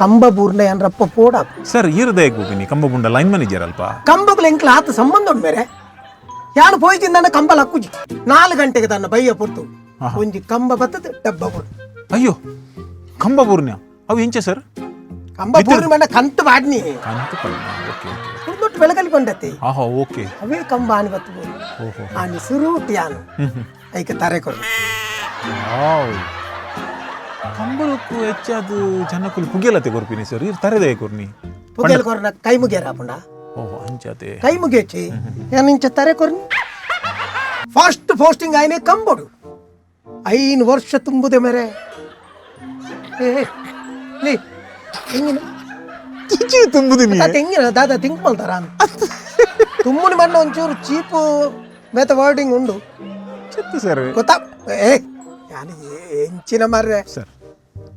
ಕಂಬ ಬೂರ್ನ ಏನ್ರಪ್ಪ ಪೋಡ. ಸರ್, ಈರದಯಕ್ಕೆ ಹೋಗಿನಿ ಕಂಬ ಬುಂಡ ಲೈನ್ ಮ್ಯಾನೇಜರ್ ಅಲ್ಪ. ಕಂಬಗಳು ಎಂಕ್ಲ ಆತ ಸಂಬಂಧ ಉಂಡು ಮೇರೆ. ಯಾನು ಪೋಯ್ತಿಂದಾನ ಕಂಬ ಲಕ್ಕುಜಿ. 4 ಗಂಟೆಗೆ ತನ್ನ ಬಯ್ಯ ಪೊರ್ತು ಒಂಜಿ ಕಂಬ ಬತ್ತದ ಡಬ್ಬ ಕೊಡು. ಅಯ್ಯೋ, ಕಂಬ ಬೂರ್ನ್ಯ ಅವು ಎಂಚೆ ಸರ್? ಕಂಬ ಬೂರ್ನ ಬಂಡ ಕಂತು ಬಾಡ್ನಿ. ಕಂತು ಪಡ್ನ, ಓಕೆ ಓಕೆ. ದೊಡ್ಡ ಬೆಳಕಲ್ಲಿ ಕೊಂಡತ್ತೆ. ಆಹಾ, ಓಕೆ. ಅವೇ ಕಂಬ ಆನಿ ಬತ್ತು ಬೋರು. ಓಹೋ. ಆನಿ ಸುರೂಟ್ ಯಾನು ಐಕ ತಾರೆ ಕೊಡು. ವಾವ್, ಕಂಬಳಕ್ಕೂ ಹೆಚ್ಚಾದ ಜನಕ್ಕೂ ಪುಗೆಲತೆ ಕೊರ್ಪಿನಿ ಸರ್, ಇರ್ ತರೆದೇ ಕೊರ್ನಿ. ಪುಗೆಲ್ ಕೊರ್ನ ಕೈ ಮುಗಿಯರ ಪುಂಡ. ಓಹೋ, ಅಂಚಾತೆ. ಕೈ ಮುಗಿಯಚ್ಚಿ ಯಾನು ಇಂಚ ತಾರೆ ಕೊರ್ನಿ. ಫಸ್ಟ್ ಪೋಸ್ಟಿಂಗ್ ಆಯ್ನೆ ಕಂಬೋಡು 5 ವರ್ಷ ತುಂಬುದೆ ಮೇರೆ. ಏ ಏ, ಲೇ, ಹೆಂಗಿನ? ಚಿಚಿ ತುಂಬುದಿನಿ. ತಾತ ಹೆಂಗಿನ ದಾದಾ ಥಿಂಕ್ ಮಾಡ್ತಾರ? ತುಮ್ಮುನಿ ಮಣ್ಣ ಒಂಚೂರು ಚೀಪು ಮೇತ ವರ್ಡಿಂಗ್ ಉಂಡು. ಚಿತ್ತು ಸರ್. ಗೊತ್ತಾ? ಏ ಯಾನು ಎಂಚಿನ ಮಾರ್ರೆ. ಸರ್.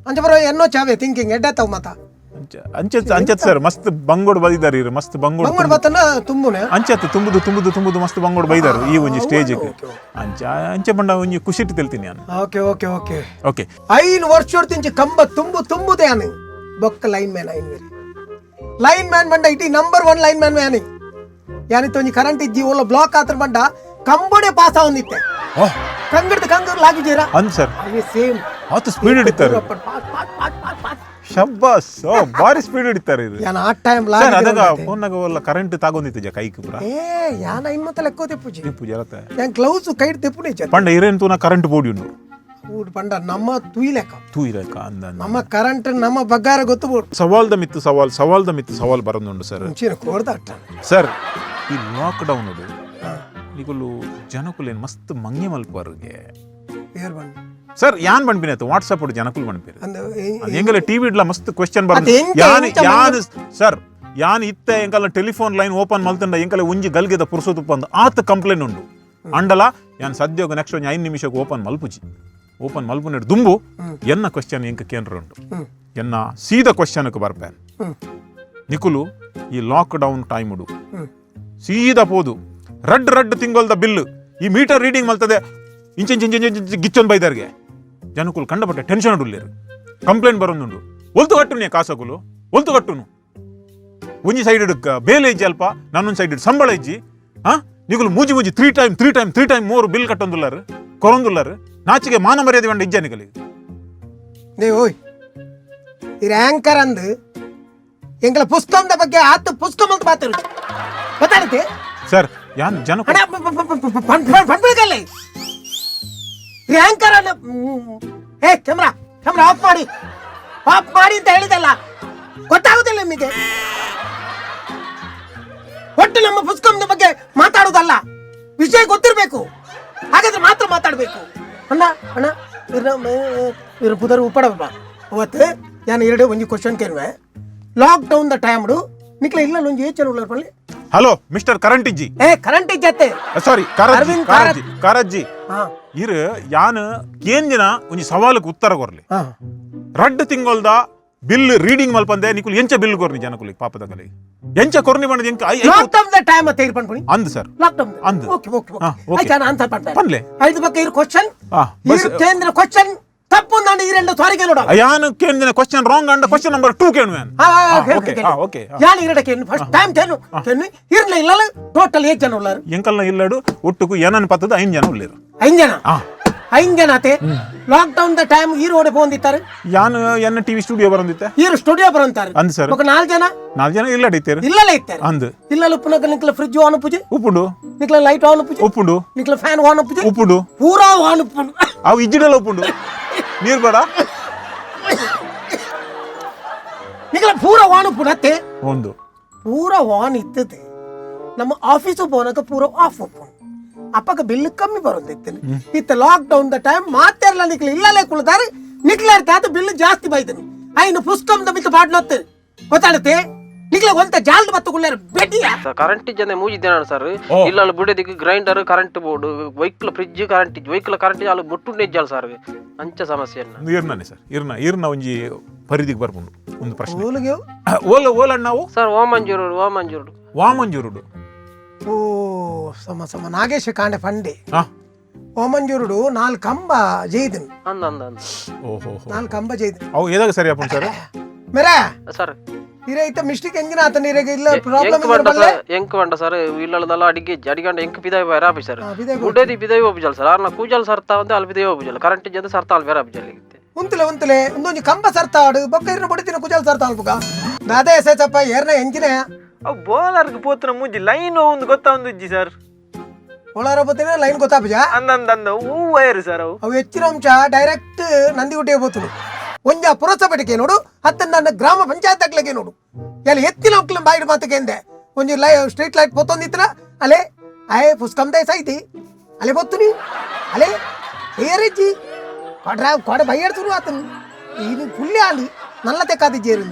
ಅಂಚ ಬರೋ ಎನ್ನೋ ಚಾವೆ ಥಿಂಕಿಂಗ್ ಎಡ್ಡಾತವ್ ಮತ. ಅಂಚ ಅಂಚೆ ಅಂಚತ್ ಸರ್, ಮಸ್ತ್ ಬಂಗೋಡು ಬೈದಾರ ಇರು, ಮಸ್ತ್ ಬಂಗೋಡು. ಬಂಗೋಡು ಬತ್ತನ ತುಂಬುನೆ. ಅಂಚತ್ ತುಂಬುದು ತುಂಬುದು ತುಂಬುದು ಮಸ್ತ್ ಬಂಗೋಡು ಬೈದಾರು ಈ ಒಂಜಿ ಸ್ಟೇಜ್. Okay, okay. ಅಂಚ ಅಂಚೆ ಬಂಡ ಒಂಜಿ ಖುಷಿಟ್ ತೆಲ್ತೀನಿ ನಾನು. Okay okay okay. Okay. 5 ವರ್ಷ ತಿಂಚಿ ಕಂಬ ತುಂಬು ತುಂಬುದೇ ಯಾನು ಬೊಕ್ಕ ಲೈನ್ ಮ್ಯಾನ್ ಐನ್ ಬೇರೆ. ಲೈನ್ ಮ್ಯಾನ್ ಬಂಡ ಇಟಿ ನಂಬರ್ 1 ಲೈನ್ ಮ್ಯಾನ್ ಯಾನಿ ಯಾನಿತ್ತು. ಒಂಜಿ ಕರೆಂಟ್ ಇಜ್ಜಿ, ಓಲ ಬ್ಲಾಕ್ ಆತ್ರ ಬಂಡ ಕಂಬಡೆ ಪಾಸ್ ಆವೊಂದಿತ್ತೆ. ಓಹ್. ಕಂಗಡ್ದು ಕಂಗರ್ ಲಾಗಿದ್ದೀರಾ? ಅಂದ್ ಸರ್. ಅವೇ ಸೇಮ್. ಆತು ಸ್ಪೀಡ್ ಹಿಡಿತಾರೆ. ಶಬ್ಬಾಸ್, ಓ, ಭಾರಿ ಸ್ಪೀಡ್ ಹಿಡಿತಾರೆ ಇದು. ಯಾನ ಆ ಟೈಮ್ ಸರ್, ಅದಾಗ ಲಾಗಿ. ಫೋನ್ನಾಗ ಒಲ್ಲ ಕರೆಂಟ್ ತಾಗೊಂದಿತ್ತು ಕೈಕ್ ಪೂರ. ಏ ಯಾನ ಇನ್ ಮತ್ತೆ ಲೆಕ್ಕೋ ತೆಪ್ಪುಜಿ. ಪೂಜೆ ಅಲತ್ತೆ. ಯಾನ್ ಗ್ಲೌಸ್ ಕೈಡ್ ತೆಪ್ಪುನೆ. ಪಂಡ ಇರೇನ್ ತೂನ ಕರೆಂಟ್ ಬೋಡಿ ಉಂಡು. ಊಡ್ ಪಂಡ ನಮ್ಮ ತುಯ್ಲೆಕ್ಕ. ತೂ ಇರಕ ಅಂದ ಅಂದ. ನಮ್ಮ ಕರೆಂಟ್ ನಮ್ಮ ಬಗ್ಗಾರ ಗೊತ್ತು ಬೋಡು. ಸವಾಲ್ದ ಮಿತ್ತು ಸವಾಲ್, ಸವಾಲ್ದ ಮಿತ್ತು ಸವಾಲ್ ಬರಂದುಂಡು ಸರ್. ಮುಂಚಿನ ಕೋರ್ದ ಅಟ್ಟ. ಸರ್, ಈ ಲಾಕ್ ಡೌನ್ ನಿಗುಲು ಜನಕುಲೇನ್ ಮಸ್ತ್ ಮಂಗೆ ಮಲ್ಪರ್ಗೆ. ಏರ್ ಬಂಡ? ಸರ್, ಯಾನ್ ಬಂಡ್ಪಿನ ವಾಟ್ಸಪ್ ಜನಕುಲ್ ಬಂಡ್ಪೇರು. ಅಂದ. ಎಂಗಲ ಟಿವಿ ಇಡ್ಲ ಮಸ್ತ್ ಕ್ವೆಶ್ಚನ್ ಬರಂದು. ಅದು ಎಂಚ ಯಾನ್ ಎಂಚ? ಯಾನ್ ಸರ್, ಯಾನ್ ಇತ್ತ ಎಂಕಲ್ನ ಟೆಲಿಫೋನ್ ಲೈನ್ ಓಪನ್ ಮಲ್ತಂಡ ಎಂಕಲ ಒಂಜಿ ಗಲ್ಗೆದ ಪುರ್ಸೊತು ಪಂದ್ ಆತ್ ಕಂಪ್ಲೇಂಟ್ ಉಂಡು. ಅಂಡಲ ಯಾನ್ ಸದ್ಯೋಗ ನೆಕ್ಸ್ಟ್ ಒಂಜಿ 5 ನಿಮಿಷಕ್ಕೆ ಓಪನ್ ಮಲ್ಪುಜಿ. ಓಪನ್ ಮಲ್ಪುನೆಡ್ ದುಂಬು ಎನ್ನ ಕ್ವೆಶ್ಚನ್ ಎಂಕ ಕೇಂದ್ರ ಉಂಡು. ಎನ್ನ ಸೀದಾ ಕ್ವೆಶ್ಚನ್ಕ್ ಬರ್ಪೇನ್. ನಿಕುಲು ಈ ಲಾಕ್ ಡೌನ್ ಟೈಮ್ ಉಡು ಸೀದಾ ಪೋದು ರಡ್ ರಡ್ ತಿಂಗೊಲ್ದ ಬಿಲ್ ಈ ಮೀಟರ್ ರೀಡಿಂಗ್ ಮಲ್ತದೆ ಇಂಚ ಇಂಚ ಇಂಚ ಇಂಚ ಗಿಚ್ಚೊಂದು ಬೈದಾರ್ಗೆ. ಜನಕುಲು ಕಂಡಪಟ್ಟೆ ಟೆನ್ಷನ್ ಉಡ್ಲೇರು, ಕಂಪ್ಲೇಂಟ್ ಬರೋದುಂಡು. ಒಲ್ತು ಕಟ್ಟುನಿ ಕಾಸಕುಲು, ಒಲ್ತು ಕಟ್ಟುನು? ಒಂಜಿ ಸೈಡ್ ಬೇಲೆ ಇಜ್ಜಿ ಅಲ್ಪ, ನನ್ನೊಂದು ಸೈಡ್ ಸಂಬಳ ಇಜ್ಜಿ. ಹಾ, ನಿಕುಲು ಮೂಜಿ ಮೂಜಿ three time three time three time ಮೂರು ಬಿಲ್ ಕಟ್ಟೊಂದುಲ್ಲಾರು, ಕೊರೊಂದುಲ್ಲಾರು. ನಾಚಿಗೆ ಮಾನ ಮರ್ಯಾದೆ ವಂಡ ಇಜ್ಜ ನಿಕಲಿ? They ಓಯ್, ಈ ರ್ಯಾಂಕರ್ ಅಂದು ಎಂಕಲ ಪುಸ್ತಕದ ಬಗ್ಗೆ ಆತ ಪುಸ್ತಕ ಮಲ್ತು ಮಾತಾಡು ಗೊತ್ತಾಡತ್ತೆ. ಸರ್, ಯಾನ್ ಜನ ಅಣ್ಣ, ಪಂಡ್ಬಿಡ್ಕಲ್ಲ ರ್ಯಾಂಕರ್ ಅನ್ನ. ಏ ಕ್ಯಾಮ್ರಾ ಕ್ಯಾಮ್ರಾ ಆಫ್ ಮಾಡಿ, ಆಫ್ ಮಾಡಿ ಅಂತ ಹೇಳಿದಲ್ಲ, ಗೊತ್ತಾಗುದಿಲ್ಲ ನಿಮಗೆ? ಒಟ್ಟು ನಮ್ಮ ಪುಸ್ತಕದ ಬಗ್ಗೆ ಮಾತಾಡೋದಲ್ಲ, ವಿಷಯ ಗೊತ್ತಿರಬೇಕು, ಹಾಗಾದ್ರೆ ಮಾತ್ರ ಮಾತಾಡಬೇಕು. ಅಣ್ಣ ಅಣ್ಣ, ಇವ್ರ ಇವ್ರ ಪುದರ್ ಉಪ್ಪಡಪ್ಪ. ಅವತ್ತು ನಾನು ಎರಡು ಒಂಜಿ ಕ್ವಶನ್ ಕೇಳುವೆ. ಲಾಕ್ ಡೌನ್ the time ನಿಕ್ಲ ಇಲ್ಲ ಒಂಜಿ ಏಚನ್ ಉಳ್ಳಾರ ಪಳ್ಳಿ. ಹಲೋ ಮಿಸ್ಟರ್ ಕರೆಂಟ್ ಇಜ್ಜಿ. ಏ ಕರೆಂಟ್ ಇಜ್ಜತ್ತೆ. ಸಾರಿ, ಕಾರಜ್ಜಿ. ಅರವಿಂದ್. ಕಾರಜ್ಜಿ, ಕಾರಜ್ಜಿ. ಹಾ. ಇರು ಯಾನ್ ಕೇಂದಿನ ಒಂಜಿ ಸವಾಲಕ್ಕೆ ಉತ್ತರ ಕೊರ್ಲಿ. ಹಾ. ರಡ್ಡು ತಿಂಗೊಲ್ದ ಬಿಲ್ ರೀಡಿಂಗ್ ಮಲ್ಪಂದೆ ನಿಕುಲು ಎಂಚ ಬಿಲ್ ಕೊರ್ನಿ ಜನಕುಲಿ? ಪಾಪದಗಲಿ ಎಂಚ ಕೊರ್ನಿ ಬಣ್ಣದ ಎಂಕ ಲಾಕ್ ಡೌನ್ the time ಅಂತ ಇರ್ ಪನ್ಪುಣಿ. ಅಂದ್ ಸರ್. Lock. ಅಂದ್. Okay okay. ಹಾ, ಓಕೆ. ಓಕೆ. ಆಯ್ತಾ, ಆನ್ಸರ್ ಪನ್ಪೆ. ಪನ್ಲೆ. ಐದು ಪಕ್ಕ ಇರು ಕ್ವಶನ್. ಹಾ, ಬಸ್. ಇರು ಕೇಂದ್ರ ಕ್ವಶನ್ ತಪ್ಪು ನಾನು ಈ ಎರಡು ಸಾರಿಗೆ ನೋಡ. ಯಾನ್ ಕೇಂದಿನ ಕ್ವಶನ್ ರಾಂಗ್ ಅಂಡ ಕ್ವಶನ್ ನಂಬರ್ 2 ಕೇಣುವೆ. ಓಕೆ. Okay okay. ಯಾನ್ ಇರಡಕ್ಕೆ ಫಸ್ಟ್ ಟೈಮ್ ತೇನು ಕೇನು ಇರ್ಲ ಇಲ್ಲ. ಟೋಟಲ್ ಏಟ್ ಜನ ಉಳ್ಳಾರು? ಎಂಕಲ್ನ ಇಲ್ಲಡು ಒಟ್ಟುಕು ಏನನ್ ಪತ್ತದ 5 ಜನ ಉಳ್ಳೇರು. ಐದು ಜನ. ಹಾ. ಐದು ಜನ ಆತೆ. ಲಾಕ್ ಡೌನ್ the time ಈರು ಓಡಿ ಬಂದಿತ್ತಾರೆ. ಯಾನ್ ಎನ್ನ ಟಿವಿ ಸ್ಟುಡಿಯೋ ಬರಂದಿತ್ತೆ. ಈರು ಸ್ಟುಡಿಯೋ ಬರಂತಾರೆ. ಅಂದ್ ಸರ್. ఒక ನಾಲ್ಕು ಜನ. 4 ಜನ ಇಲ್ಲಡ ಇತ್ತೇರು. ಇಲ್ಲಲೇ ಇತ್ತಾರೆ. ಅಂದ್. ಇಲ್ಲಲ ಉಪ್ಪುನಕ ನಿಕ್ಲ ಫ್ರಿಜ್ ಆನ್ ಉಪ್ಪುಜಿ? ಉಪ್ಪುಂಡು. ನಿಕ್ಲ ಲೈಟ್ ಆನ್ ಉಪ್ಪುಜಿ? ಉಪ್ಪುಂಡು. ನಿಕ್ಲ ಫ್ಯಾನ್ ಆನ್ ಉಪ್ಪುಜಿ? ಉಪ್ಪುಂಡು. ಪೂರಾ ಆನ್ ಉಪ್ಪುಂಡು. ಅವು ಇಜ್ಜಿಡಲ ಉಪ್ಪುಂಡು, ನೀರ್ ಬೇಡ. ನಿಕ್ಲ ಪೂರಾ ಆನ್ ಉಪ್ಪುಂಡು ಅತ್ತೆ. ಒಂದು. ಪೂರಾ ಆನ್ ಇತ್ತದೆ ನಮ್ಮ ಆಫೀಸು ಪೋನಕ ಪೂರ ಆಫ್ ಉಪ್ಪುಂಡು. ಅಪ್ಪಗ ಬಿಲ್ ಕಮ್ಮಿ ಬರೋದಿತ್ತು. ಇತ್ತ ಲಾಕ್ ಡೌನ್ the time ಮಾತೆರ್ಲ ನಿಕ್ಲ ಇಲ್ಲಲೇ ಕುಳ್ದಾರೆ. ನಿಕ್ಲಾರ್ ತಾತ ಬಿಲ್ ಜಾಸ್ತಿ ಬೈದನು. ಐನು ಪುಸ್ತಕದ ಮಿತ್ತ ಪಾಡ್ನೊತ್ತು ಗೊತ್ತಾಡತ್ತೆ. ನಿಕ್ಲ ಒಂತ ಜಾಲ್ದ ಬತ್ತು ಕುಳ್ಳಾರ ಬೆಡ್ಡಿಯ. ಸರ್, ಕರೆಂಟ್ ಇಜ್ಜಂದೆ ಮೂಜಿ ದಿನ ಸರ್. ಇಲ್ಲ ಅಲ್ಲಿ ಬುಡದಿಗೆ grinder current board, vehicle fridge current ಇಜ್ಜಿ, ವೆಹಿಕಲ್ ಕರೆಂಟ್ ಅಲ್ಲಿ ಮುಟ್ಟು ಇಜ್ಜಾಲ್ ಸರ್, ಅಂಚ ಸಮಸ್ಯೆ. ಇರ್ನಾನೆ ಸರ್, ಇರ್ನ ಇರ್ನ ಒಂಜಿ ಪರಿಧಿಗೆ ಬರ್ಪುಂಡು ಒಂದು ಪ್ರಶ್ನೆ. ಓಲುಗೆ? ಓಲ ಓಲಣ್ಣ ನಾವು? ಸರ್, ಓಮಂಜೂರು ಓಮಂಜೂರು. ವಾಮಂಜೂರುಡು. ಓ ಸಮ ಸಮ ನಾಗೇಶ ಕಾಂಡೆ ಫಂಡೆ. ಹಾ. ಓಮಂಜೂರುಡು ನಾಲ್ಕು ಕಂಬ ಜೈದನ್. ಅಂದ ಅಂದ ಅಂದ. ಓಹೋ ಹೋ. ನಾಲ್ಕು ಕಂಬ ಜೈದನ್. ಅವು ಏದಾಗ ಸರಿ ಅಪ್ಪು ಸರ್? ಮೇರೆ ಸರ್ ಇರೇ ಇತ್ತ ಮಿಸ್ಟೇಕ್ ಎಂಜಿನ ಆತ ನೀರಿಗೆ ಇಲ್ಲ ಪ್ರಾಬ್ಲಮ್ ಎಂಕ್ ಬಂಡ ಸರ್, ಎಂಕ್ ಬಂಡ ಸರ್, ಇಲ್ಲದಲ್ಲ ಅಡಿಗೆ ಅಡಿಗಂಡ ಎಂಕ್ ಪಿದಾಯಿ ಬೇರೆ ಆಪಿ ಸರ್. ಪಿದಾಯಿ. ಗುಡ್ಡೆದಿ ಪಿದಾಯಿ ಒಪ್ಪುಜಲ್ ಸರ್, ಆರ್ನ ಕೂಜಲ್ ಸರ್ತಾ ಒಂದು ಅಲ್ಲಿ ಪಿದಾಯಿ ಒಪ್ಪುಜಲ್, ಕರೆಂಟ್ ಜೊತೆ ಸರ್ತಾ ಅಲ್ಲಿ ಬೇರೆ ಆಪುಜಲ್. ಉಂತಲೆ ಉಂತಲೆ ಒಂದೊಂದು ಕಂಬ ಸರ್ತಾಡು ಬೊಕ್ಕ ಇರ್ನ ಬಡಿತಿನ ಕುಜಲ್ ಸರ್ತಾ ಅಲ್ಪುಗ ದಾದೆ ಎಸೆಚಪ್ಪ ಏರ್ನ ಎಂಜಿನ. ಅವು ಬೋಲರ್ಗ್ ಪೋತನ ಮುಂಜಿ ಲೈನ್ ಒಂದು ಗೊತ್ತಾ ಒಂದು ಇಜ್ಜಿ ಸರ್. ಒಳಾರ ಬತ್ತಿನ ಲೈನ್ ಗೊತ್ತಾಪುಜ. ಅಂದಂದ ಅಂದ ಹೂ ವೈರ್ ಸರ್ ಅವು. ಅವು ಹೆಚ್ಚಿನ ಅಂಶ ಡೈರೆಕ್ಟ್ ನಂದಿಗುಟ್ಟಿಗೆ ಬೋತುನು ಒಂಜ ಪುರಸಭೆಟಿಗೆ ನೋಡು, ಹತ್ತ ನನ್ನ ಗ್ರಾಮ ಪಂಚಾಯತ್ ಅಕ್ಲಗೆ ನೋಡು, ಎಲ್ಲಿ ಎತ್ತಿನ ಅಂಕ್ಲ ಬಾಯಿಡ್ ಮಾತಕ್ಕೆ ಎಂದೆ ಒಂಜಿ ಲೈ ಸ್ಟ್ರೀಟ್ ಲೈಟ್ ಪೊತ್ತೊಂದಿತ್ತನ ಅಲೆ ಆಯ್ ಪುಸ್ಕಂದೆ ಸೈತಿ ಅಲೆ ಬೊತ್ತುನಿ ಅಲೆ ಏರೆಜ್ಜಿ ಕೊಡ್ರ ಕೊಡ ಬೈಯಡ್తుರು ಆತನು ಇದು ಫುಲ್ಲಿ ಆಂಡು ನಲ್ಲ ತೆಕ್ಕಾದಿ ಜೇರು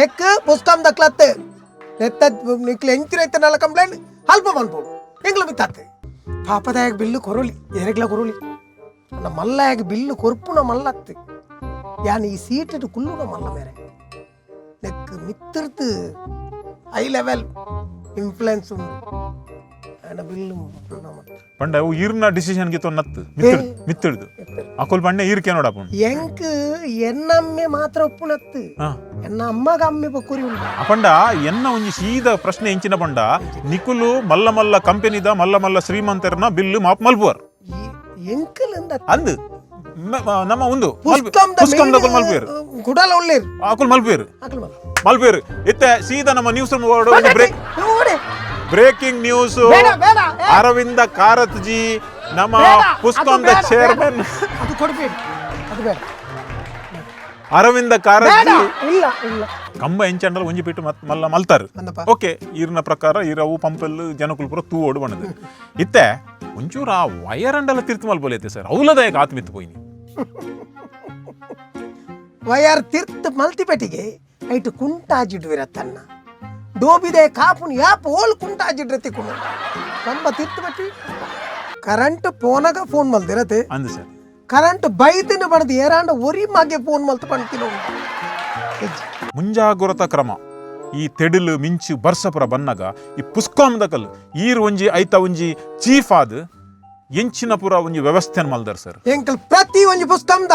ನೆಕ್ ಪುಸ್ಕಂ ದಕ್ಲತ್ತೆ ನೆತ್ತ ನಿಕ್ಲು ಎಂಚಿನ ಇತ್ತ ನಲ್ಲ ಕಂಪ್ಲೇಂಟ್ ಅಲ್ಪ ಮನ್ಪೋಡು ಎಂಗ್ಲ ಬಿತ್ತಾತೆ ಪಾಪದಾಯಕ ಬಿಲ್ಲು ಕೊರೊಲಿ ಏರೆಗ್ಲ ಕೊರೊಲಿ ನಮ್ಮ ಮಲ್ಲಾಯಗ ಬಿಲ್ಲು ಕೊರ್ಪುನ ಮಲ್ಲತ್ತು ಯಾನ್ ಈ ಸೀಟು ಕುಲ್ಲುನ ಮಲ್ಲ ಮೇರೆ ನೆಕ್ ಮಿತ್ತಿರ್ತು high level influence ಉಂಡು ಆಂಡ ಬಿಲ್ಲು ನಮ್ಮ ಪಂಡ ಅವು ಈರ್ನ ಡಿಸಿಷನ್ ಗಿತ್ತು ನತ್ತು ಮಿತ್ತಿಡ್ದು ಅಕುಲ್ ಪಂಡೆ ಈರ್ಕೆ ನೋಡಪ್ಪ. ಎಂಕ್ ಎನ್ನಮ್ಮೆ ಮಾತ್ರ ಒಪ್ಪುನತ್ತು. ಹಾ. ಎನ್ನ ಅಮ್ಮಗ ಅಮ್ಮೆ ಬೊಕ್ಕುರಿ ಉಂಡು. ಅಪಂಡ ಎನ್ನ ಒಂಜಿ ಸೀದ ಪ್ರಶ್ನೆ ಎಂಚಿನ ಪಂಡ, ನಿಕುಲು ಮಲ್ಲ ಮಲ್ಲ ಕಂಪನಿದ ಮಲ್ಲ ಮಲ್ಲ ಶ್ರೀಮಂತರನ ಬಿಲ್ಲು ಮಾಪ್ ಮಲ್ಪುವರ್. ಎಂಕಲ್ ಅಂದ್ ನಮ್ಮ ಒಂದು ಪುಸ್ತಕದ ಪುಸ್ತಕದ ಮಲ್ಪುವೆರ್. ಗುಡಲ ಉಳ್ಳೇರು. ಅಕುಲ್ ಮಲ್ಪುವೆರ್. ಅಕುಲ್ ಮಲ್ಪ. ಮಲ್ಪುವೆರ್ ಇತ್ತೆ ಸೀದಾ ನಮ್ಮ news breaking news. ಬೇಡ, ಬೇಡ, ಏ. ಅರವಿಂದ ಕಾರತ್ ಜಿ ನಮ್ಮ ಬೇಡ, ಅದು ಪುಸ್ತಕದ ಬೇಡ, ಚೇರ್ಮನ್. ಬೇಡ. ಅದು ಕೊಡಬೇಡಿ, ಅದು ಬೇಡ. ಅರವಿಂದ ಕಾರತ್ ಬೇಡ ಜಿ. ಇಲ್ಲ ಇಲ್ಲ. ಕಂಬ ಎಂಚಂಡಲ್ ಒಂಜಿ ಬಿಟ್ಟು ಮತ್ ಮಲ್ಲ ಮಲ್ತಾರು. ಅಂದಪ್ಪ. ಓಕೆ, ಈರ್ನ ಪ್ರಕಾರ ಈರವು ಪಂಪಲ್ ಜನಕುಲ್ ಪೂರ ತೂ ಓಡು ಬಣ್ಣದು ಇತ್ತೆ ಒಂಚೂರು ಆ ವೈರ್ ಅಂಡಲ ತಿರ್ತು ಮಲ್ಪೊಲೈತೆ ಸರ್, ಅವಲದಾಯಕ ಆತ್ಮಿತ್ತು ಪೋಯಿನಿ. ವೈಆರ್ ತಿರ್ತ್ ಮಲ್ತಿಪೆಟ್ಟಿಗೆ ಐಟು ಕುಂಟಾಜಿಡ್ವಿರತ್ತನ್ನ ಡೋಬಿದೆ ಕಾಪುನ್ ಯಾಪ್ ಓಲ್ ಕುಂಟಾಜಿಡ್ರೆ ತಿಕ್ಕುನು ಕಂಬ ತಿರ್ತು ಬಟ್ಟಿ ಕರೆಂಟ್ ಪೋನಗ ಫೋನ್ ಮಲ್ದಿರತೆ. ಅಂದು ಸರ್. ಕರೆಂಟ್ ಬೈತಿನ ಬಡ್ದು ಏರಾಂಡ ಒರಿ ಮಗೆ ಫೋನ್ ಮಲ್ತು ಪಣ್ತಿನ ಉಂಟು. ಮುಂಜಾಗ್ರತಾ ಕ್ರಮ ಈ ತೆಡಿಲು ಮಿಂಚು ಬರ್ಸಪುರ ಬನ್ನಗ ಈ ಪುಸ್ಕಾಂದಕಲ್ ಈರ್ ಒಂಜಿ ಐತ ಒಂಜಿ ಚೀಫ್ ಆದ್ ಎಂಚಿನ ಪುರ ಒಂಜಿ ವ್ಯವಸ್ಥೆನ್ ಮಲ್ದರ್ ಸರ್. ಎಂಕಲ್ ಪ್ರತಿ ಒಂಜಿ ಪುಸ್ತಕದ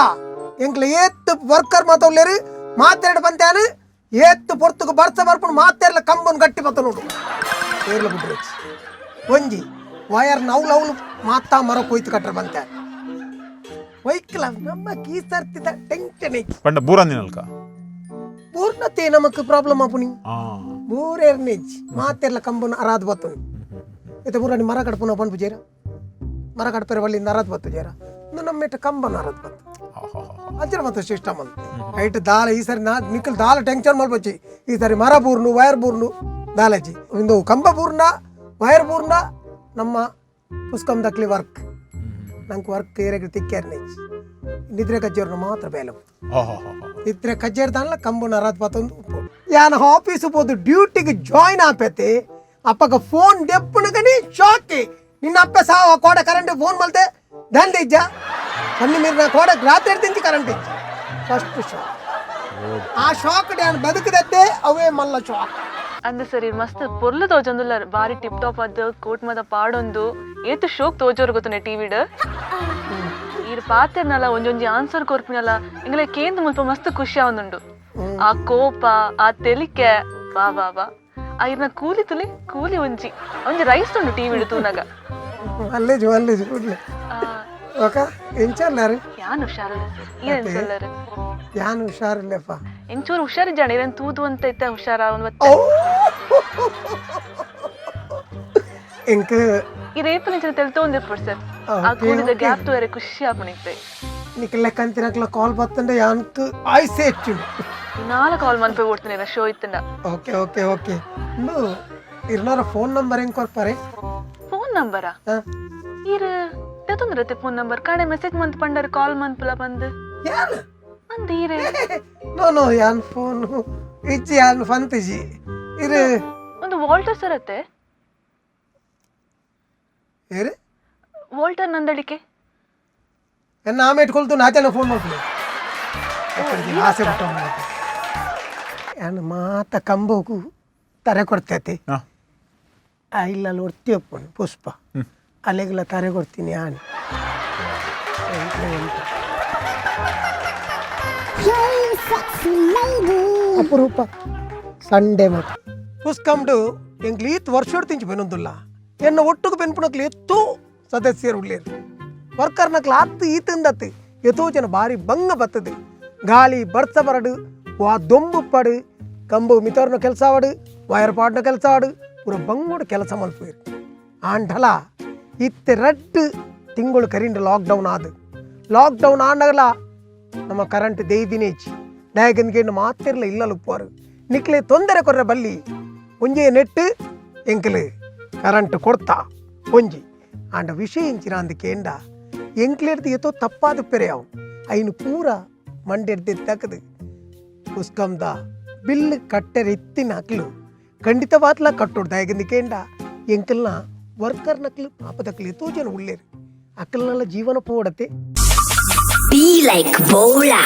ಎಂಕಲ್ ಏತ್ ವರ್ಕರ್ ಮಾತವ್ಲೇರು ಮಾತೆರಡು ಪಂತ್ಯಾನು ಏತ್ ಪೊರ್ತುಗು ಬರ್ಸ ಬರ್ಪುಂಡು ಮಾತೆರ್ಲ ಕಂಬನ್ ಗಟ್ಟಿ ಬತ್ತ ನೋಡು ಏರ್ಲ ಬಿಡ್ರಿ ಒಂಜಿ ವಯರ್ ನೌಲ್ ಅವ್ಲು ಮಾತಾ ಮರ ಕೊಯ್ತು ಕಟ್ರ ಬಂತ ವೈಕ್ಲ ನಮ್ಮ ಕೀಸರ್ತಿದ ಟೆನ್ಷನ್ ಐತಿ. ಪಂಡ ಬೂರಂದಿನಲ್ಕ. ಪೂರ್ಣತೆ ನಮಕ್ ಪ್ರಾಬ್ಲಮ್ ಆಪುನಿ. ಆ. ಬೂರೇರ್ನೇಜ್ ಮಾತೆರ್ಲ ಕಂಬನ್ ಅರಾದ್ ಬತ್ತುನಿ ಇತ್ತೆ ಪೂರ ಮರ ಕಡ್ಪುನ ಪನ್ಪು ಜೇರ ಮರ ಕಡ್ಪೆರ ಬಳ್ಳಿಯಿಂದ ಅರಾದ್ ಬತ್ತು ಜೇರ ಇನ್ನು ನಮ್ಮೆಟ್ಟ ಕಂಬನ್ ಅರಾದ್ ಬತ್ತು. ಅಜ್ಜರ ಮತ್ತು ಸಿಸ್ಟಮ್ ಅಂತ ಐಟ್ ದಾಲ ಈ ಸರಿ ನಾ ನಿಕ್ಕಲ್ ದಾಲ ಟೆನ್ಷನ್ ಮಲ್ಪಚ್ಚಿ ಈ ಸರಿ ಮರ ಬೂರ್ನು ವೈರ್ ಬೂರ್ನು ದಾಲಜ್ಜಿ ಇಂದು ಕಂಬ ಬೂರ್ನ ವೈರ್ ಬೂರ್ನ ನಮ್ಮ ಪುಸ್ಕಂ ದಕ್ಲಿ ವರ್ಕ್ ನಂಗೆ ವರ್ಕ್ ಏರೆಗ್ ತಿಕ್ಕೇರ್ನೇಜ್ ನಿದ್ರೆ ಕಜ್ಜೇರ್ನ ಮಾತ್ರ ಬೇಲೆ. ನಿದ್ರೆ ಕಜ್ಜೇರ್ದಾನ್ಲ ಕಂಬು ನರಾದ್ ಪತ್ತೊಂದು ಯಾನ ಆಫೀಸ್ ಪೋದು ಡ್ಯೂಟಿಗೆ ಜಾಯ್ನ್ ಆಪೈತಿ ಅಪ್ಪಗ ಫೋನ್ ದೆಪ್ಪುನಗನಿ ಶಾಕಿ ನಿನ್ನ ಅಪ್ಪ ಸಾವ ಕೋಡ ಕರೆಂಟ್ ಫೋನ್ ಮಲ್ತೆ ದಂಡ ಇಜ್ಜ ಕಣ್ಣು ಮೀರಿನ ಕೋಡ ರಾತ್ರಿ ತಿಂಚಿ ಕರೆಂಟ್ ಇಜ್ಜ ಫಸ್ಟ್ ಶಾಕ್ ಆ ಶಾಕ್ ಡ್ಯಾನ್ ಬದುಕದದ್ದೇ ಅವೇ ಮಲ್ಲ ಶಾಕ್. ಅಂದ್ ಸರಿ ಮಸ್ತ್ ಪೊರ್ಲು ತೋಜೊಂದುಲ್ಲರ್, ಬಾರಿ ಟಿಪ್ ಟಾಪ್ ಅದ್ ಕೋಟ್ ಮದ ಪಾಡೊಂದು ಏತ್ ಶೋಕ್ ತೋಜೋರ್ ಗೊತ್ತನೆ ಟಿವಿಡ್. ಈರ್ ಪಾತೆರ್ನಲ ಒಂಜೊಂಜಿ ಆನ್ಸರ್ ಕೊರ್ಪಿನಲ ಎಂಗಲೆ ಕೇಂದ್ರ ಮುಲ್ಪ ಮಸ್ತ್ ಖುಷಿ ಆವೊಂದುಂಡು. ಆ ಕೋಪ ಆ ತೆಲಿಕೆ ವಾ ವಾ ವಾ, ಆ ಇರ್ನ ಕೂಲಿ ತುಲಿ ಕೂಲಿ ಒಂಜಿ ಒಂಜಿ ರೈಸ್ ಉಂಡು ಟಿವಿಡ್ ತೂನಗ. ಅಲ್ಲೇಜು ಅಲ್ಲೇಜು ಕೂಡ್ಲೆ. ಆ, ಓಕ ಎಂಚಲ್ಲಾರು? ಯಾನ್ ಹುಷಾರಲ್ಲ ಸರ್, ಈರ್ ಎಂಚಲ್ಲರ್? ಯಾನ್ ಹುಷಾರಿಲ್ಲಪ್ಪ. ಎಂಚೂರು ಹುಷಾರಿಜ್ಜಾಣ ಇರೇನ್ ತೂದು ಅಂತ ಇತ್ತೆ ಹುಷಾರ ಒಂದು. ಓ ಎಂಕ್ ಈ ರೇಪು ನಿಂಚಿನ ತೆಲ್ತೊಂದಿರ್ಪೊಡು ಸರ್ ಆ ಓಕೆ, ಕೂಲಿದ ಓಕೆ. ಗ್ಯಾಪ್ ತೂಯರೆ ಖುಷಿ ಆಪುಣಿತ್ತೆ. ನಿಕ್ ಲೆಕ್ಕಂತಿನಕ್ಲ ಕಾಲ್ ಬತ್ತಂಡೆ ಯಾನ್ಕ್ ಆಯ್ಸೆ ಹೆಚ್ಚು. ನಾಲ ಕಾಲ್ ಮನ್ಪೆ ಓಡ್ತಾನೆ ಶೋ ಇತ್ತಂಡ. Okay okay okay. ಇಂದು ಇರ್ನಾರ ಫೋನ್ ನಂಬರ್ ಹೆಂಗ್ ಕೊರ್ಪಾರೆ? ಫೋನ್ ನಂಬರಾ? ಹಾ. ಈರ್ ತೆತೊಂದಿರತ್ತೆ ಫೋನ್ ನಂಬರ್ ಕಾಣೆ ಮೆಸೇಜ್ ಮಂತ್ ಪಂಡರ್ ಕಾಲ್ ಮನ್ಪುಲ ಬಂದ್. ಯಾನ್? ಅಂದ್ ಈರೆ. ನೋ ನೋ, ಯಾನ್ ಫೋನ್ ಇಜ್ಜಿ, ಯಾನ್ ಫಂತಿಜಿ ಇರು. ಒಂದು ವಾಲ್ಟರ್ ಸರ್ ಅತ್ತೆ. ಏರು? ವಾಲ್ಟರ್ ನಂದಳಿಕೆ. ಎನ್ನ ಆಮೆ ಇಟ್ಕೊಳ್ತು ನಾಚನ ಫೋನ್ ಮಾಡ್ತೀನಿ ಆಸೆ ಬಿಟ್ಟು ಯಾನ್ ಮಾತ ಕಂಬೋಕು ತರೆ ಕೊಡ್ತೈತಿ. ಹಾ. ಆ ಇಲ್ಲ ಅಲ್ಲಿ ಒರ್ತಿ ಒಪ್ಪುಂಡು ಪುಷ್ಪ ಅಲೆಗ್ಲ ತರೆ ಕೊಡ್ತೀನಿ ಯಾನ್ ಎಂತ ಎಂತ. Yay, success! ಅಪರೂಪ ಸಂಡೇ ಮಾತ್ರ ಪುಸ್ಕಂಡು ಎಂಕ್ಲು ಈತ್ ವರ್ಷೋಡು ತಿಂಚು ಬೆನೊಂದುಲ್ಲ. ಎನ್ನ ಒಟ್ಟುಗು ಬೆನ್ಪುನಕ್ಲು ಎತ್ತೋ ಸದಸ್ಯರು ಉಳ್ಳೇರು. ವರ್ಕರ್ನಕ್ಲು ಆತ್ತು ಈತಿಂದತ್ತು ಎತ್ತೋ ಜನ ಬಾರಿ ಬಂಗ ಬತ್ತದು. ಗಾಳಿ ಬರ್ಸ ಬರಡು, ವಾ ದೊಂಬು ಪಡು, ಕಂಬು ಮಿತರ್ನ ಕೆಲಸ ಆವಡು, ವೈರ್ ಪಾಡ್ನ ಕೆಲಸ ಆಡು, ಪೂರ ಬಂಗೋಡು ಕೆಲಸ ಮಲ್ಪೇರು. ಆಂಡಲ ಇತ್ತೆ ರಡ್ಡು ತಿಂಗಳು ಕರಿಂಡ ಲಾಕ್ಡೌನ್ ಆದು. ಲಾಕ್ಡೌನ್ ಆಂಡಗಲ ನಮ್ಮ ಕರೆಂಟ್ ದೇಯ್ದಿನೇಚಿ ಡಯಾಗನ್ಗೆ ಮಾತಿರ್ಲ ಇಲ್ಲಲು ಉಪ್ಪುವಾರು. ನಿಕ್ಲೆ ತೊಂದರೆ ಕೊರ್ರ ಬಲ್ಲಿ ಒಂಜೆ ನೆಟ್ಟು ಎಂಕಲು ಕರೆಂಟ್ ಕೊಡ್ತಾ ಒಂಜಿ. ಆಂಡ ವಿಷಯ ಇಂಚಿನ ಅಂದ ಕೇಂಡ ಎಂಕ್ಲೆಡ್ದು ಏತೋ ತಪ್ಪಾದ ಪೆರೆಯಾವು ಐನು ಪೂರ ಮಂಡೆಡ್ದು ತಕ್ಕದು. ಪುಸ್ಕಂದ ಬಿಲ್ ಕಟ್ಟರೆ ಇತ್ತಿನ ಅಕ್ಲು ಖಂಡಿತವಾದ್ಲ ಕಟ್ಟೋಡು. ದಯಗಂದು ಕೇಂಡ ಎಂಕಲ್ನ ವರ್ಕರ್ ನಕ್ಲು ಪಾಪದಕ್ಲು ಎತ್ತೋ ಜನ ಉಳ್ಳೇರು. ಅಕ್ಕಲ್ನೆಲ್ಲ ಜೀವನ ಪೋಡತೆ. Be like Bola.